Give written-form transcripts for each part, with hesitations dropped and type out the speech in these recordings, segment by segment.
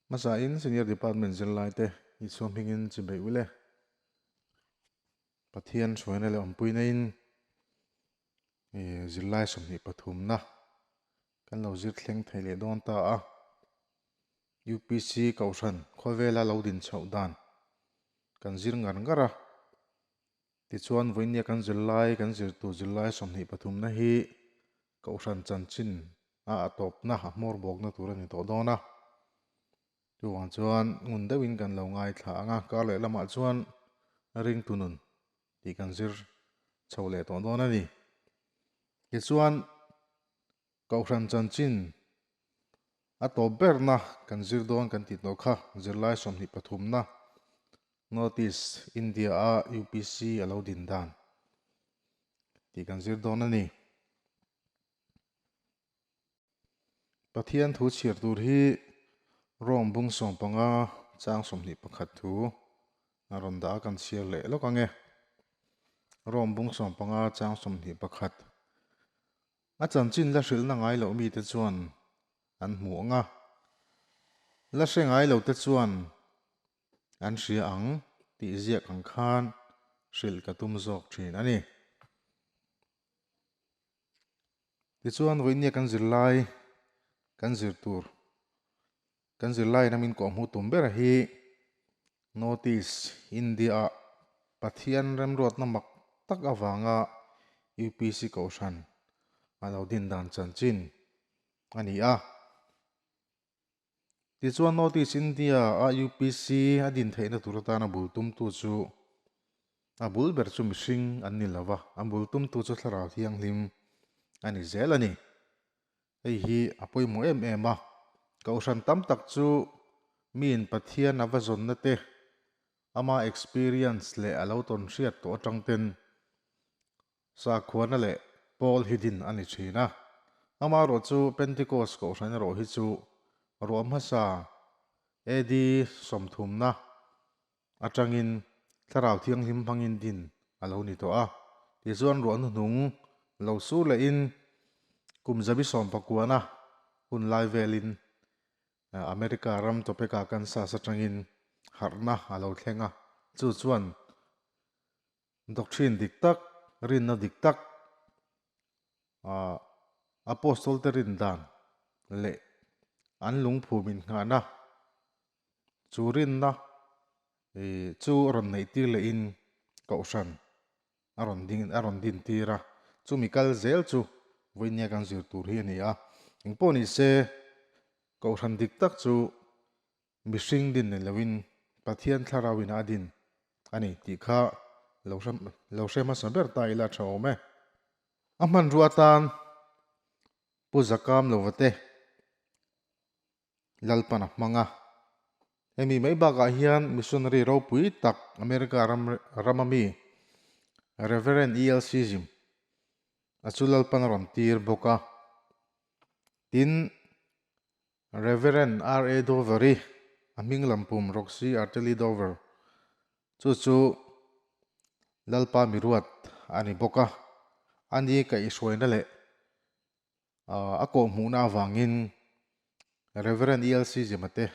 Hmasain Senior Department zirlaite Isua hmingin chi beih ule. Pathian hruaina leh awmpuina in zirlai 23na kan lo zir thleng thei leh dawn ta a. UPC Kohhran khawvela lo din chhoh dan kan zir ngar ngar a. Tichuan vawinia kan zirlai kan zirtu zirlai 23na hi Kohhran chanchin a a tawpna a hmawr bawkna tur a ni tawh dawn a. Chuvang chuan ngun deuhin kan lo ngaithla ang a, kar leh lamah chuan ringtu nun tih kan zir chho leh tawh dawn a ni. Tichuan Kohhran chanchin a tawp berna kan zir dawn kan tih tawh kha zirlai 23na North East India a UPC a lo din dan tih kan zir dawn a ni. Pathian thu chhiar tur hi Rome bung 15 chang 21 thu a rawn dah a kan chhiar leh lawk ang e. Rome bung 15 chang 21 A chanchin la hrilhna ngai loh mite chuan an hmu ang a, la hre ngai lo te chuan an hria ang tih ziak ang khan hrilh ka tum zawk thin a ni. Tichuan vawinia kan zirlai kan zir tur kan zirlaiin a min kawhhmuh tum ber hi North East India ah Pathian remruatna mak tak avanga UPC Kohhran a lo din dan chanchin a ni a. Tichuan North East India a UPC a din theihna tur atana bul tumtu chu a bul ber chu mihring an ni lova, a bul tumtu chu Thlarau Thianghlim a ni zel a ni. Hei hi a pawimawh em em a, Kohhran tam tak chu miin Pathian a va zawnna te, ama experience leh a lo tawn hriat tawh atang ten Sakhuana leh Pawl hi din a ni thin a. Amaherawhchu Pentecost Kohhran erawh hi chu ruah hmasa AD 30na atangin Thlarau Thianghlim hmangin din a lo ni tawh a. Tichuan ruah hnuhnung lo sur lehin kum zabi 19na hun lai velin America ram Topeka, Kansas atangin harhna a lo thleng a. Chu chuan Doctrine dik tak, rinna dik tak, Apostol te rin dan leh an lungphum innghahna chu rinna chu rawn neih tir lehin Kohhran a rawn ding a rawn din tir a. Chumi kal zel chu vawinia kan zir tur hi a ni a. Engpawh ni se Kohhran dik tak chu Mihring din ni loin Pathian thlarauin a din a ni tih kha lo hre lo hre hmasa ber ta ila tha awm e. A hmanrua atan Pu Zakam lova te Lalpan a hmang a. Hemi mai bakah hian missionary ropui tak America ram rama mi Reverend E. L. Sism a chu Lalpan a rawn tir bawk a. Tin, Rev. R. A. Dover-i a hming lam pum Roxy Artelli Dover chu chu Lalpa miruat a ni bawk a, a ni kaihhruaina leh a kawhhmuhna avangin Rev. E. L. C. Zimate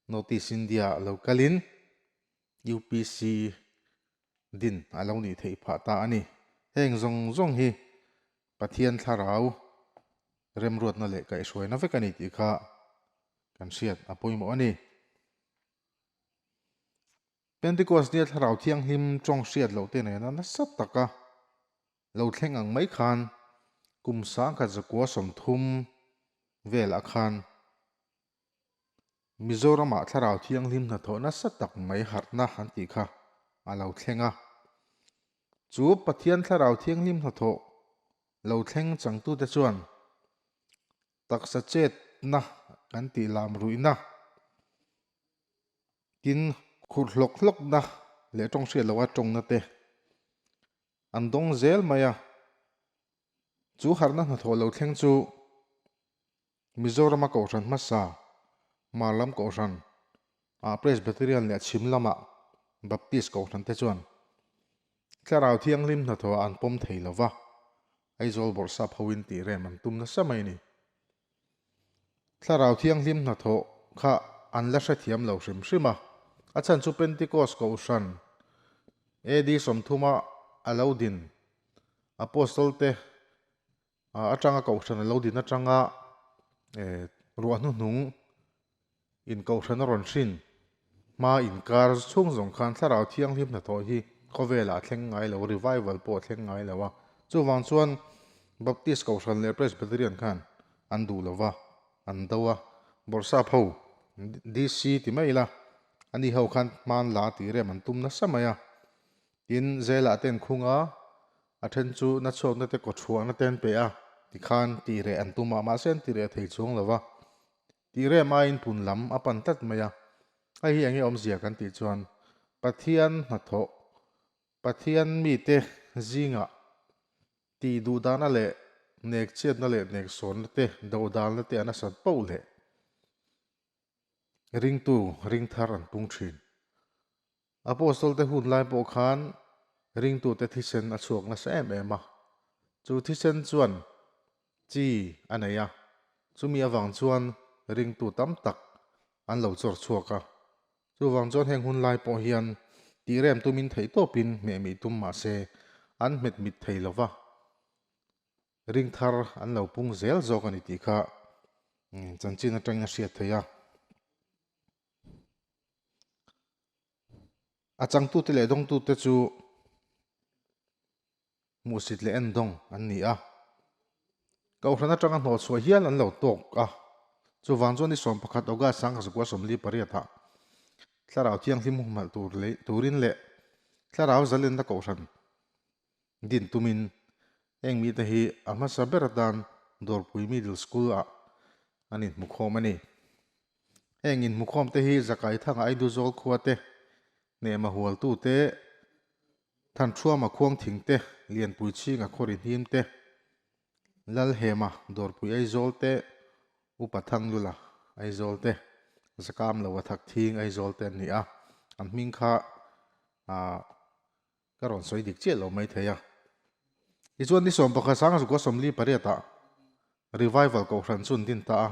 North East India-ah lo kalin UPC din a lo nih theih phah ta a ni. Heng zawng zawng hi Pathian thlarau remruatna leh kaihhruaina vek a ni tih kha kan hriat a pawimawh a ni. Pentecost nia thlarau thianghlim tawng hriat loh te nena nasa taka lo thleng ang mai khan kum 1930 velah khan Mizoramah thlarau thianghlim hnathawh nasa tak mai harhna an tih kha a lo thleng a. Chu Pathian thlarau thianghlim hnathawh lo thleng changtute chuan taksa chetna kan tih lam ruihna, tin khurh hlawk hlawkna leh tawng hriat loha tawngna te an dawng zel mai a. Chu harhna hnathawh lo thleng chu Mizorama Kohhran hmasa, Hmar lam Kohhran, ah Presbyterian leh chhim lamah Baptist Kohhran te chuan Thlarau Thianghlim hnathawh ah an pawm thei lo va, Aizawl bawrhsap hoin tih rem an tum nasa mai a ni. Thlarau Thianghlim hnathawh kha an la hrethiam lo hrim hrim a. A chhan chu Pentecost Kohhran AD 30 a a lo din Apostle te atanga Kohhran a lo din atanga ruah hnuhnung in Kohhran a rawn hrin hma inkar chhung zawng khan Thlarau Thianghlim hnathawh hi khawvelah a thleng ngai lo, revival pawh a thleng ngai lo a. Chuvang chuan Baptist Kohhran leh Presbyterian khan an duh lo va, an do a. Bawrhsap ho, DC ti mai ila, ani ho khan hman la tih rem an tum nasa mai a. Tin, Zelah te an khung a, a then chu na chhuakna te kawchhuahna te an pe a, tikhan tih reh an tum a, mahse an ti reh thei chuang lo va. Tih rem aiin pun lam a pan tlat mai a. Hei hi enge awmzia kan tih chuan Pathian hnathawh, Pathian mite zingah tih duhdahna leh nekchiatna leh neksawnna te, dohdalna te a nasat poh leh ringtu ring thar an pung thin. Apostol te hun lai pawh khan ringtute thisen a chhuak nasa em em a, chu thisen chuan chi a nei a, chumi avang chuan ringtu tam tak an lo chawr chhuak a. Chuvang chuan heng hun lai pawh hian tihrem tumin theihtawpin hmehmih tum mah se an hmet mit thei lo va, ring thar an lo pung zel zawk a ni tih kha chanchin atangin a hriat theih a. A changtute leh dawngtute chu hmuhsit leh endawng an ni a. Kohhran atanga hnawhchhuah hial an lo tawk a. Chuvang chuan ni 11 August 1948 ah Thlarau Thianghlim humhalh tur leh turin leh Thlarau zalenna kohhran din tumin heng mite hi a hmasa ber atan Dawrpui Middle School ah an inhmukhawm a ni. Heng inhmukhawm te hi Zakaithanga Aiduzawl khua te, Hnehma Hualtu te, Thanṭhuama Khuangthing te, Lianpui Chhinga Khawri Hnim te, Lalhema Dawrpui Aizawl te, Upa Thanglula Aizawl te, Zakamloa Thakthing Aizawl te an ni a, an hming kha ah ka rawn sawi dik chiah lo mai thei a. Tichuan ni 11 sangzukua 48 ah Revival Kohhran chu an din ta a.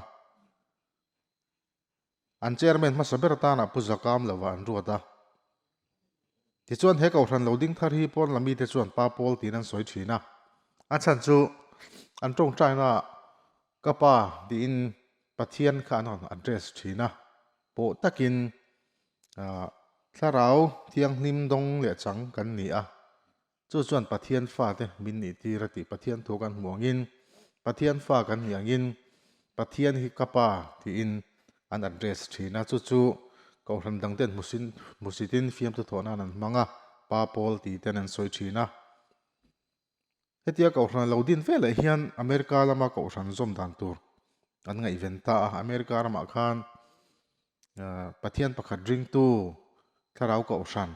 An chairman hmasa ber atana Pu Zakam lova an ruat a. Tichuan he kohhran lo ding thar hi pawn la mite chuan Pa Pawl tiin an sawi thin a. A chhan chu an tawngtaina ah ka pa tiin Pathian kha an rawn address thin a. Pawh takin thlarau thianghlim dawng leh chang kan ni a. Chu chuan Pathian fate min nih tir a tih Pathian thu kan hmuh angin, Pathian fa kan nih angin Pathian hi ka pa tiin an address thin a, chu chu Kohhran dangten hmusin hmusitin fiamthu thawh nan an hmang a, Pa Paul tih ten an sawi thin a. Hetia Kohhran a lo din ve leh hian America lama Kohhran zawm dan tur an ngaihven ta a, America ramah khan Pathian pakhat ringtu thlarau Kohhran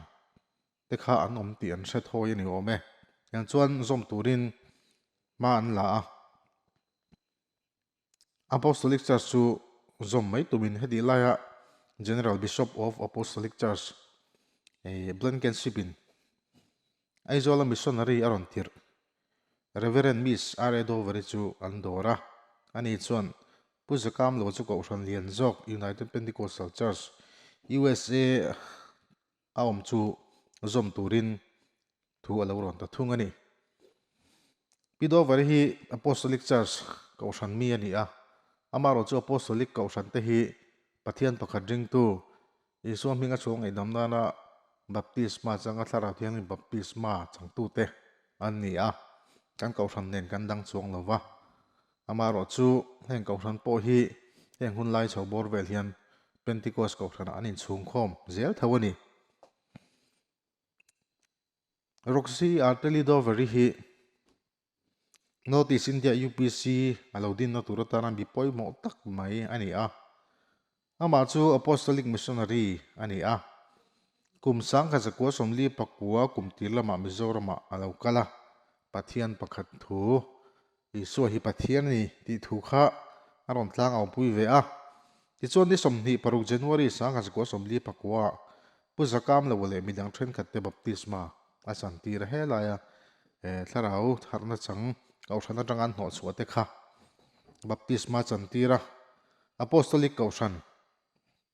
te kha an awm tih an hre thawi a ni awm e. Tiang chuan zawm turin hma an la a. Apostolic Church chu zawm mai tumin heti laia General Bishop of Apostolic Church Blankenship in Aizawla missionary a rawn tirh Reverend Miss R. A. Dover-i chu an dawr a. Ani chuan Pu Zakamlo chu Kohhran lian zawk United Pentecostal Church, USA, A awm chu zawm turin thu a lo rawn ta thung a ni. Pi Dover hi Apostolic Church Kohhran mi a ni a, amaherawh chu Apostolic Kohhran te hi Pathian pakhat ringtu Isua hminga chhuak ngaihdam nana baptisma changa Thlarau Thianghlim baptisma changtute an ni a, kan Kohhran nen kan dang chuang lo va. Amaherawh chu heng Kohhran pawh hi heng hun lai chho bawr vel hian Pentecost Kohhranah an inchhungkhawm zel tho a ni. Roxy Artelli Dover-i hi North East India UPC a lo dinna tur atana mi pawimawh tak mai a ni a. Amah chu Apostolic Missionary a ni a. Kum 1949 kum tir lamah Mizoramah a lo kal a, Pathian pakhat thu Isua hi Pathian a ni tih thu kha a rawn tlang aupui ve a. Tichuan ni 26 January 1949 ah Pu Zakamloa leh midang thenkhatte baptisma a chantir a helaia thlarau tharna chang Kohhran atanga an hnawhchhuah te kha baptisma chantir a. Apostolic Kohhran.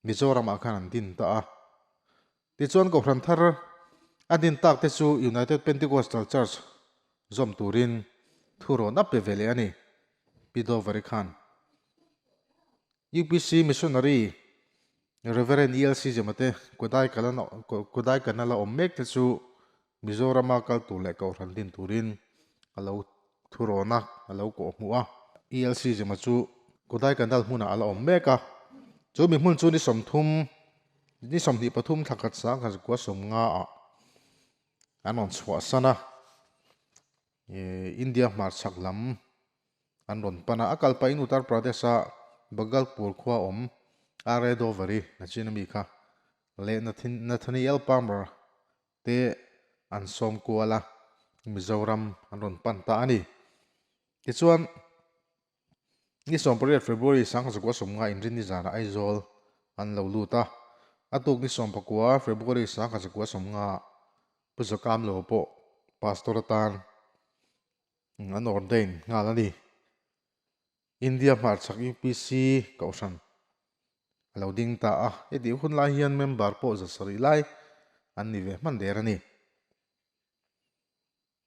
Mizoramah khan an din ta a. Tichuan Kohhran thar a din tak te chu United Pentecostal Church zawm turin thu rawn a pe ve leh a ni, Pi Dover-i khan. UPC Missionary Rev. ELC Zemate Kodaikanal a awm mek te chu Mizorama kal tur leh Kohhran din turin a lo thurawn a, a lo kawhhmuh a. ELC Zema chu Kodaikanal hmunah a la awm mek a. Chu mi hmun chu ni 30, ni 23 thla khat sang khat zakua 50 ah an rawn chhuahsan a. India hmarchhak lam an rawn pan a, a kal pahin Uttar Pradesh-a Bhagalpur khua awm R.A. Dover-i nachin ami kha leh Nathaniel Palmer te an sawm kual a, Mizoram an rawn pan ta a ni. Tichuan, ni 18 February 1950 inrinni zanah Aizawl an lo lut a, a tuk ni 19 February 1950 Pu Zakamlo pawh Pastor atan an ordain nghal a ni. India hmarchhak UPC kohhran a lo ding ta a, hetih hun lai hian member pawh 700 lai an ni ve hman der a ni.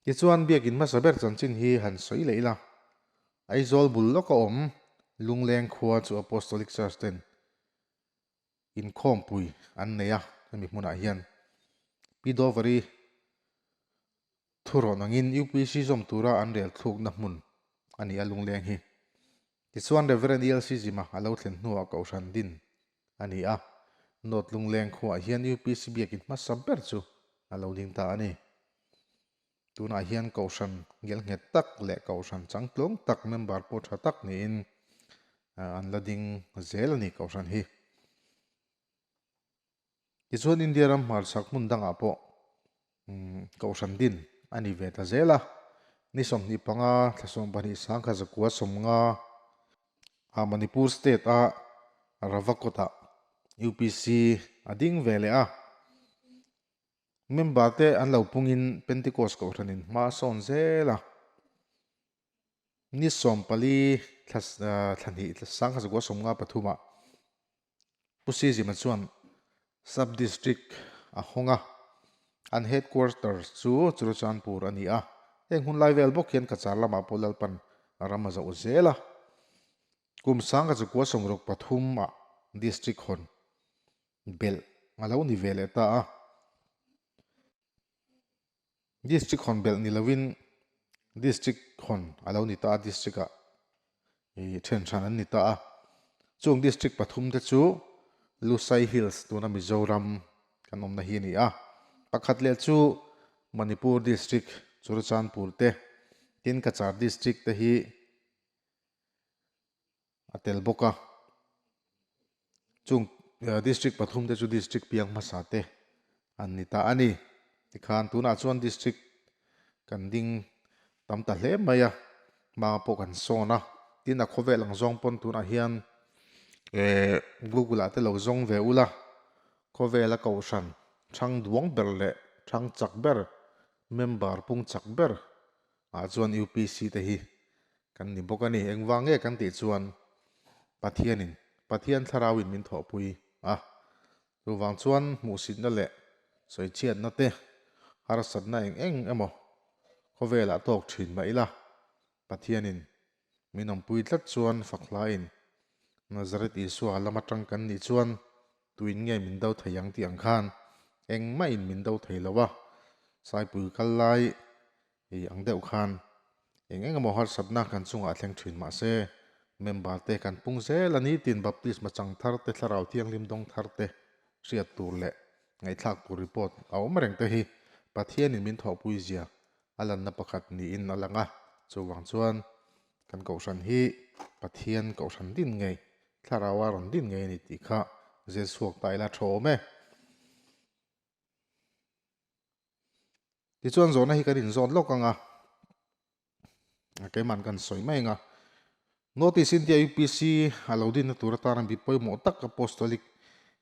Tichuan biakin hmasa ber chanchin hi han sawi leh ila, Aizawl bul lawka awm Lungleng khua chu Apostolic Church ten inkhawmpui an nei a, hemi hmunah hian Pi Dover-i thurawn angin UPC zawm tura an rel thlukna hmun a ni a lungleng hi. Tichuan Rev. ELC Zima a lo thlen hnuah Kohhran din a ni a, North Lungleng khuaah hian UPC biakin hmasa ber chu a lo ding ta a ni. Tunah hian Kohhran ngelnghet tak leh Kohhran changtlung tak member pawh tha tak niin an la ding zel a ni Kohhran hi. Tichuan India ram hmarchhak hmun dangah pawh Kohhran din a ni ve ta zel a, ni 25 thla 12 sangkhat zakua 50 ah Manipur state a Ravakot-ah UPC a ding ve leh a. Member te an lo pungin Pentecost kohhranin hma a sawn zel a. Ni 14 thla thla hnih sangkhat zakua 53 ah Pu Sizima chuan Sub-District a hawng a, an Headquarters chu Churachandpur a ni a. Heng hun lai vel bawk hian Cachar lamah pawh Lalpan ram a zoh zel a. Kum sangkhat zakua 63 ah District hawn belh a lo ni ve leh ta a. District hawn belh ni lovin District hawn a lo ni ta a, District ah i then hran an ni ta a. Chung District pathum te chu Lusai Hills tuna Mizoram kan awmna hi a ni a. Pakhat leh chu Manipur District Churachandpur te, tin Cachar District te hi a tel bawk a. Chung District pathum te chu District piang hmasa te an ni ta a ni. Tikhan tunah chuan District kan ding tam ta hle mai a, hma pawh kan sawn a. Tin a khawvel ang zawng pawn tunah hian eh Google ah te lo zawng ve ula, khawvel a kohhran thang duang ber leh thang chak ber, member pung chak ber ah chuan UPC te hi kan ni bawk a ni. Engvang nge kan tih chuan Pathianin, Pathian thlarauin min thawhpui a. Chuvang chuan hmuhsitna leh sawichhiatna te, harsatna eng eng emaw khawvelah tawk thin mah ila, Pathianin min awmpui tlat chuan fakhlain Nazareth Isua lam atang kan nih chuan tuin nge min do thei ang tih ang khan engmahin min do thei lo a, Saipui kal lai Hei ang deuh khan eng eng emaw harsatna kan chungah a thleng thin mahse member te kan pung zel a ni tin baptisma chang thar te thlarau thianghlim dawng thar te hriat tur leh ngaihthlak tur report a awm reng te hi Pathianin min thawhpui zia a lanna pakhat niin a lang a, chuvang chuan kan kohhran hi Pathian kohhran din ngei thlarau a rawn din ngei a ni tih kha zir chhuak ta ila tha awm e. Tichuan zawhna hi kan inzawt lawk ang a, keimahn kan sawi mai ang a. North East India UPC a lo dinna tur atana mi pawimawh tak Apostolic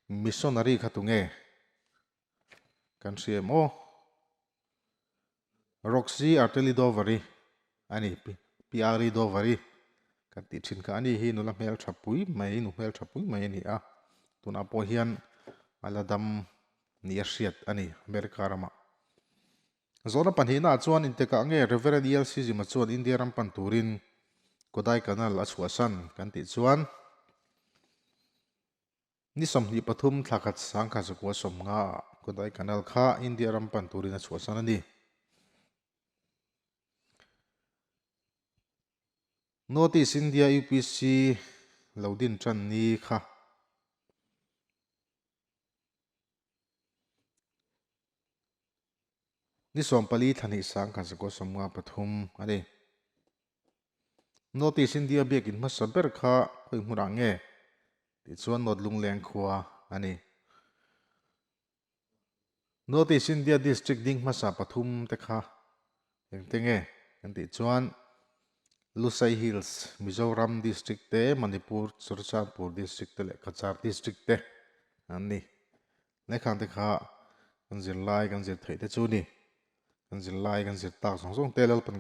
Missionary kha tunge kan hria em aw? Roxy Artelli Dover-i a ni, Pi Ari Dover-i kan tih thin kha a ni hi nula hmeltha pui mai, nu hmeltha pui mai a ni a. Tunah pawh hian a la dam ni a hriat a ni America ramah. Zawhna pahnihnaah chuan intekah nge Rev. ELC Zima chuan India ram pan turin Kodaikanal a chhuahsan kan tih chuan ni 23 thla khat 1950 ah Kodaikanal kha India ram pan turin a chhuahsan a ni. North East India UPC lo din tan ni kha. Ni 14 thla hnih 1953 a ni. North East India biakin hmasa ber kha khawi hmunah nge tih chuan North Lungleng khua a ni. North East India District ding hmasa pathum te kha engte nge kan tih chuan Lusai Hills, Mizoram District te, Manipur, Churachandpur District te leh Cachar District te an ni. Lehkhang te kha kan zir lai kan zir theih te chu ni. Kan zir lai kan zir tak zawng zawng te Lalpan.